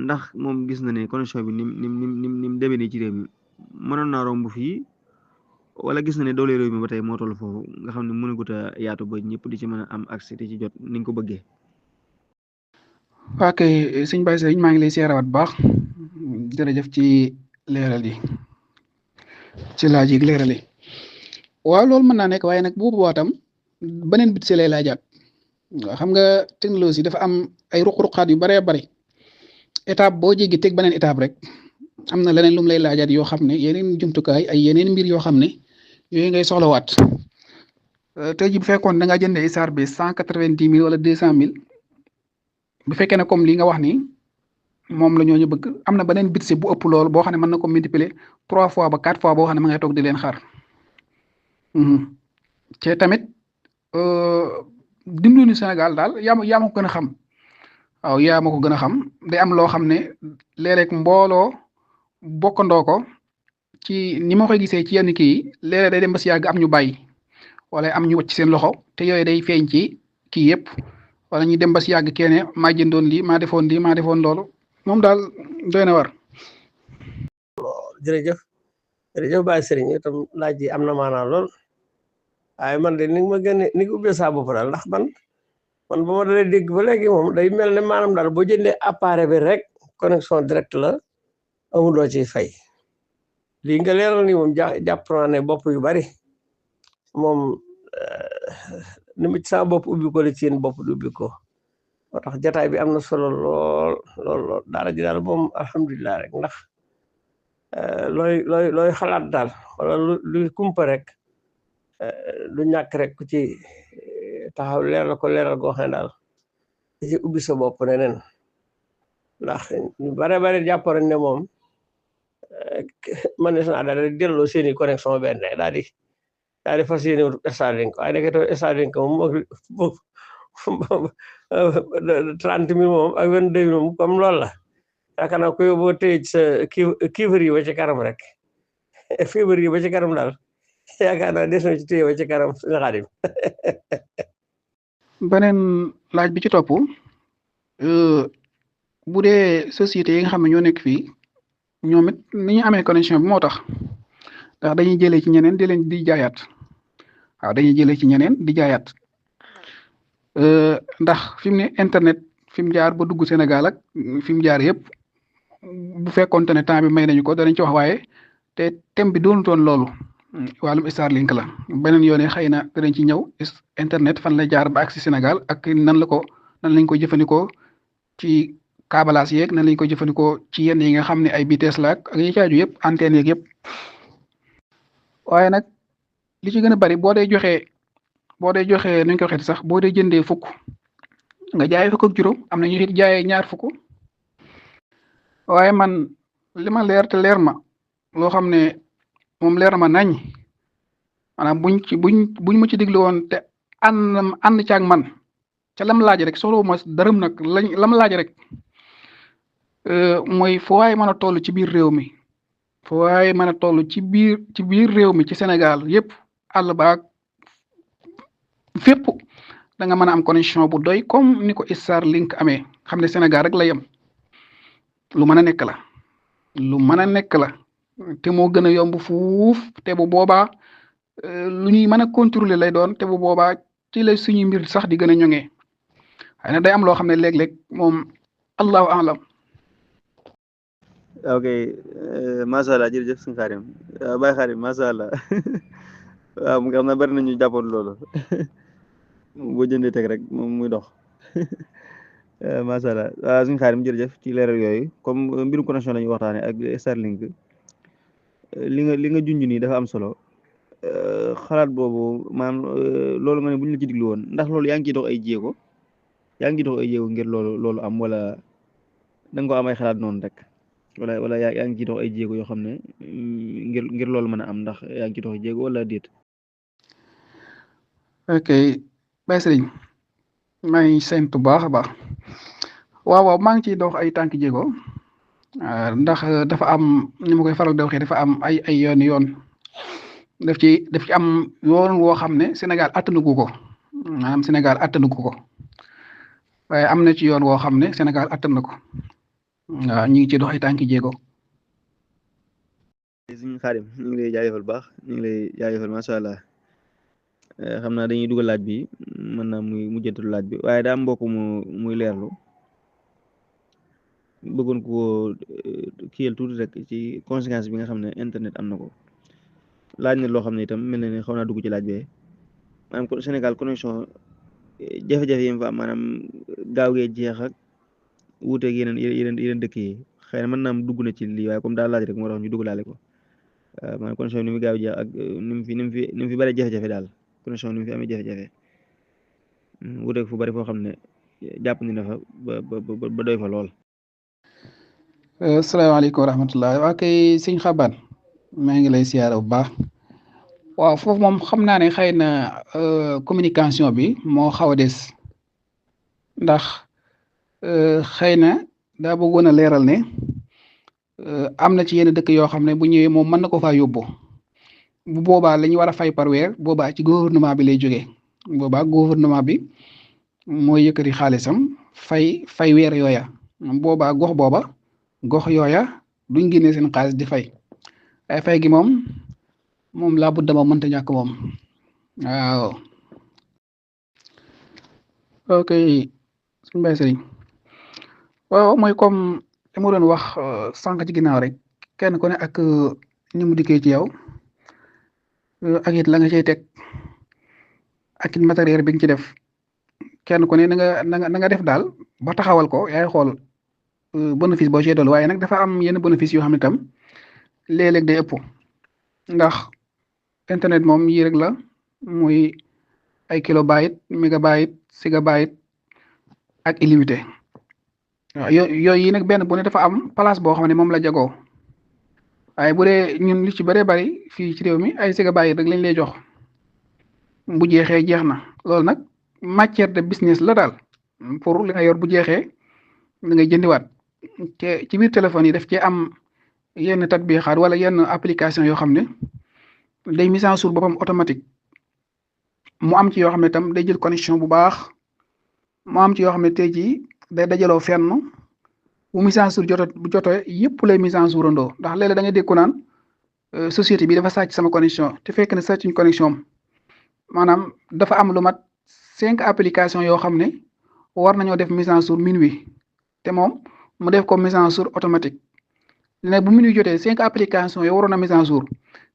ndax moom gis na ne connexion bi nim demee nii ci réew mi mënoon naa romb fii wala gis na ne doole réew mi ba tey moo toll foofu nga xam ne mënagut a yaatu ba ñëpp di ci mën a am accès di ci jot ni nga ko bëggee. ok sëñ Baye Serigne maa ngi lay seerawaat bu baax jërëjëf ci leeral yi ci laaj yi leeral yi waaw loolu mën naa nekk waaye nag bu boobaa tam beneen bit si lay laajaat. waaw xam nga technologie dafa am ay ruq-ruqaat yu baree bari étape boo jéggi teg beneen étape rek am na leneen lu mu lay laajaat yoo xam ne yeneen jumtukaay ay yeneen mbir yoo xam ne yooyu ngay soxlawaat tey ji bu fekkoon da nga jëndee isaar bi 190 000 wala 200 000 bu fekkee ne comme li nga wax ni moom la ñooñu bëgg am na beneen budget bu ëpp loolu boo xam ne mën na ko multiplier 3 fois ba 4 fois boo xam ne ma ngay toog di leen xaar te tamit dundu Sénégal daal yaa ma ko gën a xam waaw yaa ma ko gën a xam day am loo xam ne léeg-léeg mbooloo bokkandoo ko ci ni ma koy gisee ci yenn kii léeg-léeg day dem ba si yàgg am ñu bàyyi wala am ñu wacc seen loxo te yooyu day feeñ ci kii yëpp wala ñu dem ba si yàgg kenn maa jëndoon lii maa defoon lii maa defoon loolu moom daal doy na war. jërëjëf jërëjëf Baye Serigne itam laaj yi am na maanaam lool waaye man de ni ma gën a ni nga ubbee saa bopp daal ndax man ba ma dalee dégg ba léegi moom day mel ne maanaam daal boo jëndee appareil bi rek connexion direct la amuloo ci fay lii nga leeral ni moom jàpp naa ne bopp yu bari moom ni mu ci saa bopp ubbi ko la ci yéen bopp du ubbi ko moo tax jataay bi am na solo lool lool lool daara ji daal moom alhamdulilah rek ndax looy xalaat daal wala luy kumpa rek du ñàkk rek ku ci taxaw leeral ko leeral goo xam ne daal di ci ubbi sa bopp neneen ndax ñu bare bare jàpp nañ ne moom man naa daal di delloo seeni connexion benn daal di fas yéene Starlink waaye nekk to Starlink moom moom 30 000 moom ak 22 000 moom comme loolu la yaakaar naa ko yóbboo téye ci sa kiivër yi ba ci kanam rek fiivër yi ba ci kanam daal yaakaar naa des na ci téye ba ci kanam suñu Xaadim beneen laaj bi ci topp bu dee société yi nga xam ne ñoo nekk fii ñoom it ni ñu amee connexion bi moo tax ndax dañuy jëlee ci ñeneen di leen di jaayaat waaw dañuy jëlee ci ñeneen di jaayaat ndax fi mu ne internet fi mu jaar ba dugg Sénégal ak fi mu jaar yëpp bu fekkoonte ne temps bi may nañu ko danañ ci wax waaye te thème bi doonutoon loolu wàllum Starlink la beneen yoon xëy na danañ ci ñëw internet fan la jaar ba agsi Sénégal ak nan lañ koy jëfandikoo ci kabalaas yeeg nan lañ koy jëfandikoo ci yenn yi nga xam ne ay vitesse la ak yi caaju yëpp antenne yeeg yëpp waaye nag li ci gën a bari boo dee joxee nuñ ko waxee sax boo dee jëndee fukk nga jaayee fukk ak juróom am na ñu it jaayee ñaar fukk waaye man li ma leer te leer ma loo xam ne moom leer ma nañ maanaam buñ ma ci diglu woon te ànd caag man ca lam laaj rek soxla ma dërëm nag lam laaj rek mooy foo waay mën a toll ci biir réew mi foo waay mën a toll ci biir réew mi ci Sénégal yëpp àll baag fépp da nga mën a am connexion bu doy comme ni ko Starlink amee xam ne Sénégal rek la yem lu mën a nekk la lu mën a nekk la te moo gën a yomb fuuf te bu boobaa lu ñuy mën a contrôler lay doon te bu boobaa ci la suñuy mbir sax di gën a ñoŋee waaye nag day am loo xam ne léeg-léeg moom allahu alam. ok macha allah jërëjëf suñu Xaadim Baye Xaadim macha allah waaw mu nga xam ne bari nañu jàppoon loolu boo jëndee teg rek moom muy dox macha allah waaw suñu Xaadim jërëjëf ci leeral yooyu comme mbirum connexion la ñuy waxtaanee ak Starlink li nga junj nii dafa am solo xalaat boobu maanaam loolu nga ne bu ñu la ci diglu woon ndax loolu yaa ngi ciy dox ay jéego ngir loolu am wala da nga ko am ay xalaat noonu rek wala yaa ngi ciy dox ay jéego yoo xam ne ngir loolu mën a am ndax yaa ngi ciy dox ay jéego wala déet. ok Baye Serigne maa ngi séntu baax a baax waaw maa ngi ciy dox ay tànk jéego ndax dafa am ni ma koy faral di waxee dafa am ay yoon daf ci am yoon woo xam ne Sénégal attanugu ko maanaam Sénégal attanugu ko waaye am na ci yoon woo xam ne Sénégal attan na ko waaw ñu ngi ciy dox ay tànk jéego. suñu Xaadim ñu ngi lay jaajëfal baax ñu ngi lay jaajëfal macha allah xam naa dañuy dugal laaj bi mën naa muy mujjantalu laaj bi waaye daa mbokk muy leerlu bëggoon ko kiyal tuuti rek ci conséquence bi nga xam ne internet am na ko laaj na loo xam ne itam mel na ne xaw naa dugg ci laaj bee maanaam Sénégal connexion jafe-jafe yi fa am maanaam gaaw gee jeex ak wuuteeg yeneen dëkk yi xëy na mën naa am dugg na ci lii waaye comme daal laaj rek moo tax ñu dugalaale ko maanaam connexion ni mu gaaw jeex ak ni mu fi bari jafe-jafe daal connexion ni mu fi amee jafe-jafe wuteeg fu bari foo xam ne jàpp ni na fa ba doy fa lool. salaamaaleykum wa rahmatulah waa kay sëñ Xaban maa ngi lay siyaare bu baax waaw foofu moom xam naa ne xëy na communication bi moo xaw a des ndax xëy na daa bëggoon a leeral ne am na ci yenn dëkk yoo xam ne bu ñëwee moom mën na ko faa yóbbu bu boobaa la ñu war a fay par weer boobaa ci gouvernement bi lay jógee boobaa gouvernement bi mooy yëkkati xaalisam fay weer yooya boobaa gox yooya duñ génne seen xaalis di fay ay fay gi moom laa budda moom mënta ñàkk moom waaw ok suñu mbay sëriñ waaw mooy comme li ma doon wax sànq ci ginnaaw rek kenn ku ne ak ni mu dikkee ci yow ak it la nga cay teg ak it matériel bi nga ci def kenn ku ne na nga def daal ba taxawal ko yaay xool bénéfice boo cee dolli waaye nag dafa am yenn bénéfice yoo xam ne tam léeg-léeg day ëpp ndax internet moom yii rek la muy ay kilobyte mégabyte gigabyte ak illimité waaw yooyu yi nag benn bu ne dafa am place boo xam ne moom la jagoo waaye bu dee ñun li ci bëree bëri fii ci réew mi ay gigabyte rek lañ lay jox bu jeexee jeex na loolu nag matière de business la daal pour li nga yor bu jeexee da ngay jëndiwaat te ci biir téléphone yi daf cee am yenn tatbixaat wala yenn application yoo xam ne day mise en jour boppam automatique mu am ci yoo xam ne tam day jël connexion bu baax mu am ci yoo xam ne tey jii day dajaloo fenn bu mise en jour bu jotee yëpp lay mise en jour andoo ndax léeg-léeg da ngay dégg ko naan société bi dafa sàcc sama connexion te fekk ne sàccuñ connexion am maanaam dafa am lu mat 5 application yoo xam ne war nañoo def mise en jour minuit te moom mu def ko mise en jour automatique léegi bu minuit jotee 5 application yoo waroon a mise en jour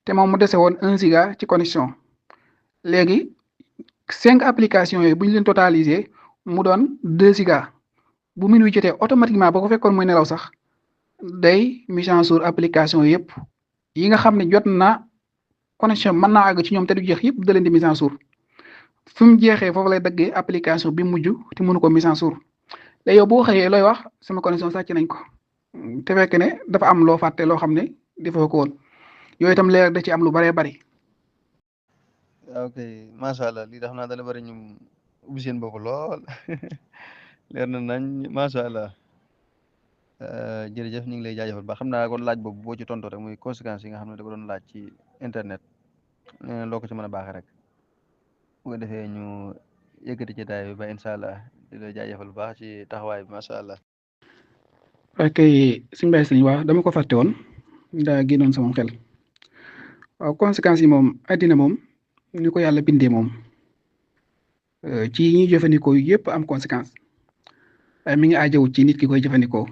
te moom mu dese woon 1 giga ci connexion léegi 5 application yooyu bu ñu leen totalisé mu doon 2 giga bu minuit jotee automatiquement ba ko fekkoon muy nelaw sax day mise en jour application yëpp yi nga xam ne jot na connexion mën naa àgg ci ñoom te du jeex yëpp da leen di mise en jour fi mu jeexee foofu lay daggee application bi mujj te mënu ko mise en jour léegi yow boo xëyee looy wax sama connexion sàcc nañ ko te fekk ne dafa am loo fàtte loo xam ne defoo ko woon yooyu itam leer da ci am lu baree bari. ok macha allah lii tax naa dana bari ñu ubbi seen bopp lool leer na nañ macha allah jërëjëf ñu ngi lay jaajëfal ba xam naa kon laaj boobu boo ci tontu rek muy conséquences yi nga xam ne da ko doon laaj ci internet loo ko ci mën a baaxee rek bu ko defee ñu yëkkati ci daay bi ba incha allah di la jaajëfal bu baax ci taxawaay bi macha allah. ok suñu mbay sëriñ waaw dama ko fàtte woon daa génnoon sama xel waaw conséquences yi moom addina moom ni ko yàlla bindee moom ci yi ñuy jëfandikoo yëpp am conséquence waaye mi ngi aajowu ci nit ki koy jëfandikoo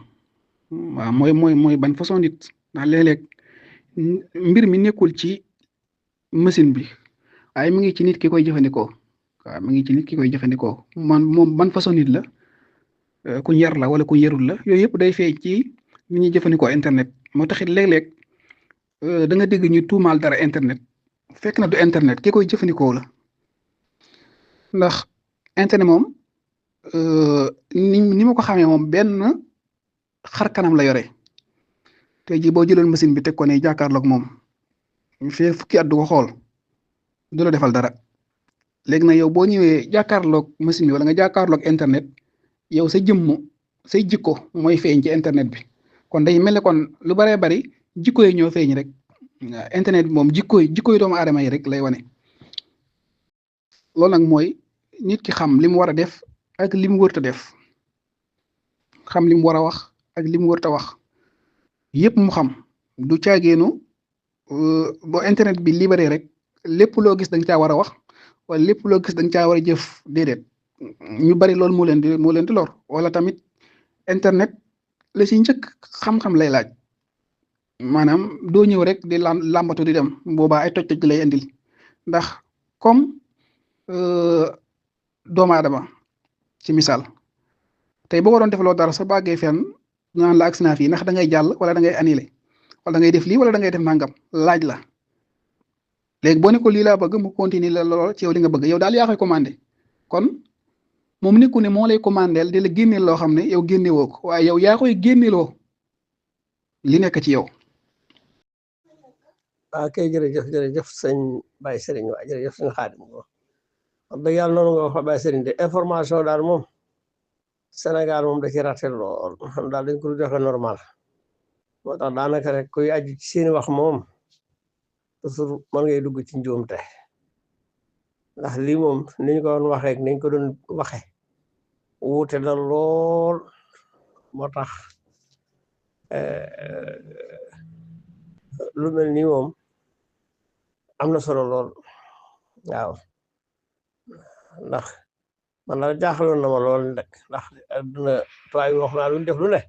waaw mooy ban façon nit ndax léeg-léeg mbir mi nekkul ci machine bi waaye mi ngi ci nit ki koy jëfandikoo waaw mi ngi ci nit ki koy jëfandikoo moom ban façon nit la ku yar la wala ku yarul la yooyu yëpp day feeñ ci ni ñuy jëfandikoo internet moo taxit léeg-léeg da nga dégg ñu tuumaal dara internet fekk na du internet ki koy jëfandikoo la ndax internet moom ni ma ko xamee moom benn xar kanam la yore tey jii boo jëloon machine bi teg ko ne jàkkaarloog moom fee fukki at du ko xool du la defal dara léegi nag yow boo ñëwee jàkkaarloog machine bi wala nga jàkkaarloog internet yow sa jëmm say jikko mooy feeñ ci internet bi kon day mel ne kon lu baree bari jikko yi ñoo feeñ rek internet bi moom jikko yi doomu aadama yi rek lay wane loolu nag mooy nit ki xam li mu war a def ak li mu wërta def xam li mu war a wax ak li mu wërta wax yëpp mu xam du caageenu boo internet bi libéré rek lépp loo gis da nga caa war a wax wala lépp loo gis da nga caa war a jëf déedéet ñu bari loolu moo leen di lor wala tamit internet la ci njëkk xam-xam lay laaj maanaam doo ñëw rek di làmbatu di dem boobaa ay toj-toj lay indil ndax comme doomu aadama ci misaal tey boo ko doon defaloo dara sa bàggee fenn naan la agsi naa fii ndax da ngay jàll wala da ngay annulé wala da ngay def lii wala da ngay def nangam laaj la léegi boo ne ko lii laa bëgg mu continuer la lool ci yow li nga bëgg yow daal yaa koy commandé kon moom nekku ne moo lay commandeel di la génneel loo xam ne yow génnewoo ko waaye yow yaa koy génneloo li nekk ci yow. waaw kay jërëjëf sëñ Baye Serigne waa jërëjëf sëñ Xaadim wax dëgg yàlla noonu nga wax Baye Serigne de information daal moom Sénégal moom da ci raté lool xam daal dañ ko joxe normal moo tax daanaka rek kuy aju ci seeni wax moom toujours mën ngay dugg ci njuumte ndax lii moom niñ ko doon waxee niñ ko doon waxe wuute na lool moo tax lu mel nii moom am na solo lool waaw ndax man la jaaxaloon na ma lool nag ndax adduna tubaab yi wax naa lu ñu def lu ne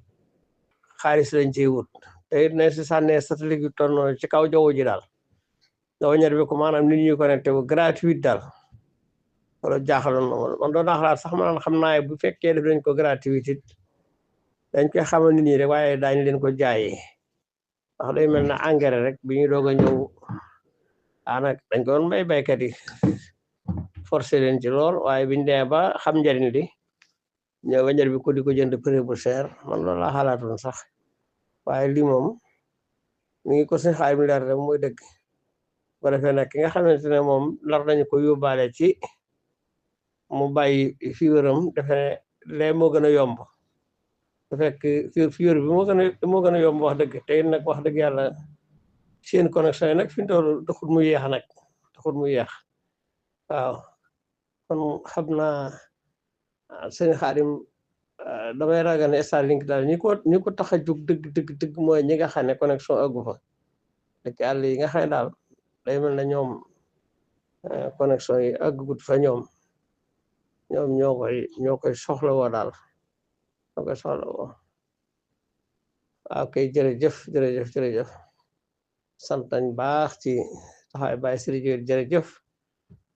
xaalis lañ ciy wut te it ne si sànnee satellite yu toll noonu ci kaw jaww ji daal ñaar bi ko maanaam nit ñi connecté wu gratuit daal wala jaaxaloon na ma man doon naa xalaat sax man xam naa bu fekkee def nañ ko gratuit it dañ koy xamal nit ñi rek waaye daañu leen ko jaayee ndax day mel na engrais rek bi ñu doog a ñëw nag dañ ko doon may baykat yi forcé leen ci lool waaye biñ demee ba xam njariñ li ñëw weñar bi ko di ko jënd prix bu cher man loolu laa xalaatoon sax waaye lii moom mi ngi ko suñ xaay mi leer rek mooy dëgg bu defee nag ki nga xamante ne moom nar nañu ko yóbbaale ci mu bàyyi fi wëram defe ne lee moo gën a yomb bu fekk fi wër bi moo gën a yomb wax dëgg te nag wax dëgg yàlla seen connexion yi nag fi mu toll taxul mu yeex nag taxul mu yeex waaw kon xam naa sëñ Xaadim damay ragal ne Starlink daal ñi ko tax a jóg dëgg mooy ñi nga xam ne connexion aggu fa dëkk àll yi nga xam ne daal day mel na ñoom connexion yi aggut fa ñoom ñoo koy soxla woo daal ñoo koy soxla woo waaw kay jërëjëf sant nañ baax ci taxawaay Baye Serigne jërëjëf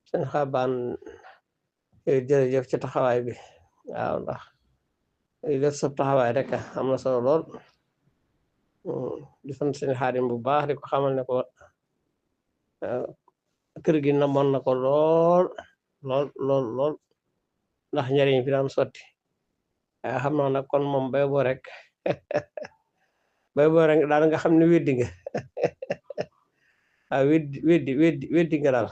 sëñ Xabaan jërëjëf ci taxawaay bi waaw ndax def sa taxawaay rek am na solo lool di sant sëñ Xaadim bu baax di ko xamal ne ko kër gi namoon na ko lool ndax njariñ fi daan sotti waaye xam naa nag kon moom bay boo rek daal nga xam ne weddi nga waaw weddi nga daal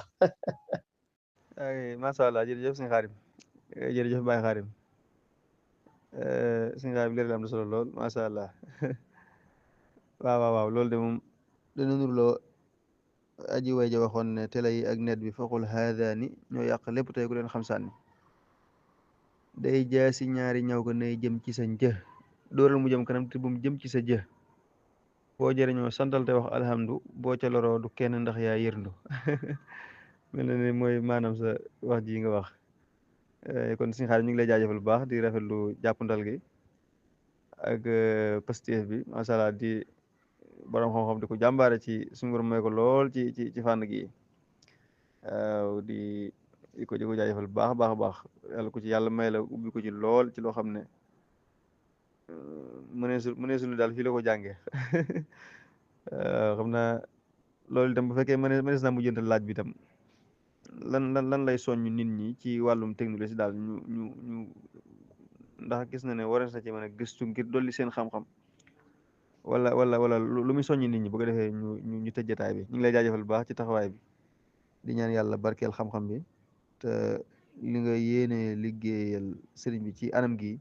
ay masha Allah jërëjëf sëñ Xaadim jërëjëf Baye Xaadim sëñ Xaadim leer am na solo lool masha Allah waaw loolu de moom dana nurloo aji way ja waxoon ne télé yi ak net bi faqul haadaani ñoo yàq lépp tey ku leen xam sànni day jaasi ñaari ñaw ko nay jëm ci sa një dóoral mu jëm kanam te bu mu jëm ci sa jë boo jëriñoo santal te wax alhamdu boo ca loroo du kenn ndax yaa yërndu mel na ne mooy maanaam sa wax ji nga wax kon sëñ Xaadim ñu ngi lay jaajëfal bu baax di rafetlu jàppandal gi ak Pastef bi masha Allah di borom xam-xam di ko jàmbaare ci suñu borom may ko lool ci fànn gi waaw di ko jaajëfal bu baax a baax yàlla ko ci yàlla may la ubbi ko ci lool ci loo xam ne mëneesul daal fii la ko jàngee xam naa loolu itam bu fekkee mënees naa mujjantal laaj bi itam lan lay soññ nit ñi ci wàllum technologie daal ñu ndax gis na ne war na ci mën a gëstu ngir dolli seen xam-xam wala lu muy soññ nit ñi bu ko defee ñu tëj jotaay bi ñu ngi lay jaajëfal bu baax ci taxawaay bi di ñaan yàlla barkeel xam-xam bi te li nga yéene liggéeyal sëriñ bi ci anam gi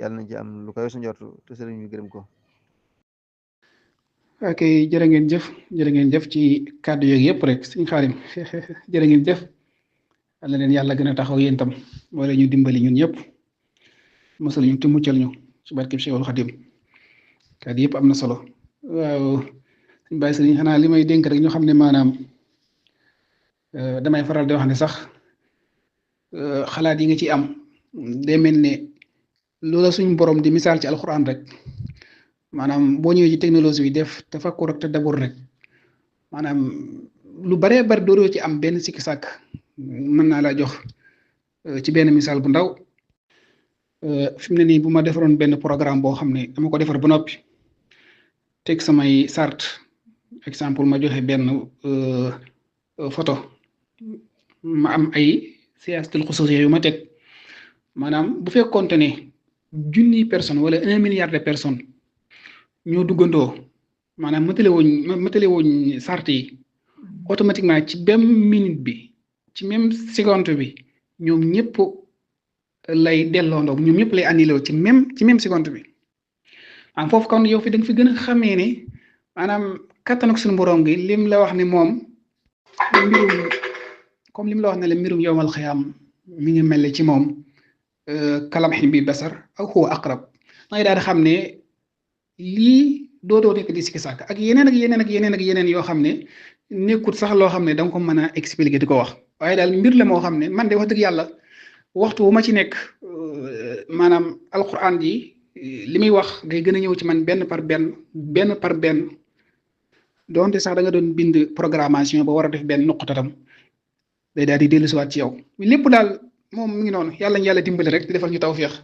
yàlla nañ ci am lu koy sa njortu te sëriñ bi gërëm ko. ok jërë ngeen jëf ci kàddu yooyu yëpp rek sëñ Xaadim jërë ngeen jëf yal na leen yàlla gën a taxaw yéen tam wala ñu dimbali ñun ñëpp mosal ñu te muccal ñu ci barkeb Cheikhul Xadim kàddu yëpp am na solo waaw sëñ Baye Serigne xanaa li may dénk rek ñu xam ne maanaam damay faral di wax ne sax xalaat yi nga ci am day mel ne loola suñ borom di misaal ci alxuraan rek maanaam boo ñëwee ci technologie bi def tafakkur ak tadabbur rek maanaam lu baree bari dooroo ci am benn sikki sàkk mën naa laa jox ci benn misaal bu ndaw fi mu ne nii bu ma defaroon benn programme boo xam ne dama ko defar ba noppi teg samay sart exemple ma joxe benn photo ma am ay siyaasatul xususiya yu ma teg maanaam bu fekkoonte ne junniy personne wala 1 milliard de personnes ñoo duggandoo maanaam matale wuñ sart yi automatiquement ci même minute bi ci même seconde bi ñoom ñëpp lay delloondoo ñoom ñëpp lay annulé ci même seconde bi am foofu kon yow fi da nga fi gën a xamee ne maanaam kattan ak suñu borom gi lim la wax ne moom mbirum comme lim la wax ne la mbirum yowmal xiyaam mi ngi mel ci moom kalamhin bi basar aw huwa aqrab da ngay daal di xam ne lii dootoo nekk di sikki sàkk ak yeneen yoo xam ne nekkut sax loo xam ne da nga ko mën a expliquer di ko wax waaye daal mbir la moo xam ne man de wax dëgg yàlla waxtu wu ma ci nekk maanaam alquran ji li muy wax day gën a ñëw ci man benn par benn donte sax da nga doon bind programmation ba war a def benn nuqutatam day daal di dellusiwaat ci yow lépp daal moom mi ngi noonu yàlla ñu yàlla dimbali rek di defal ñu tawfeex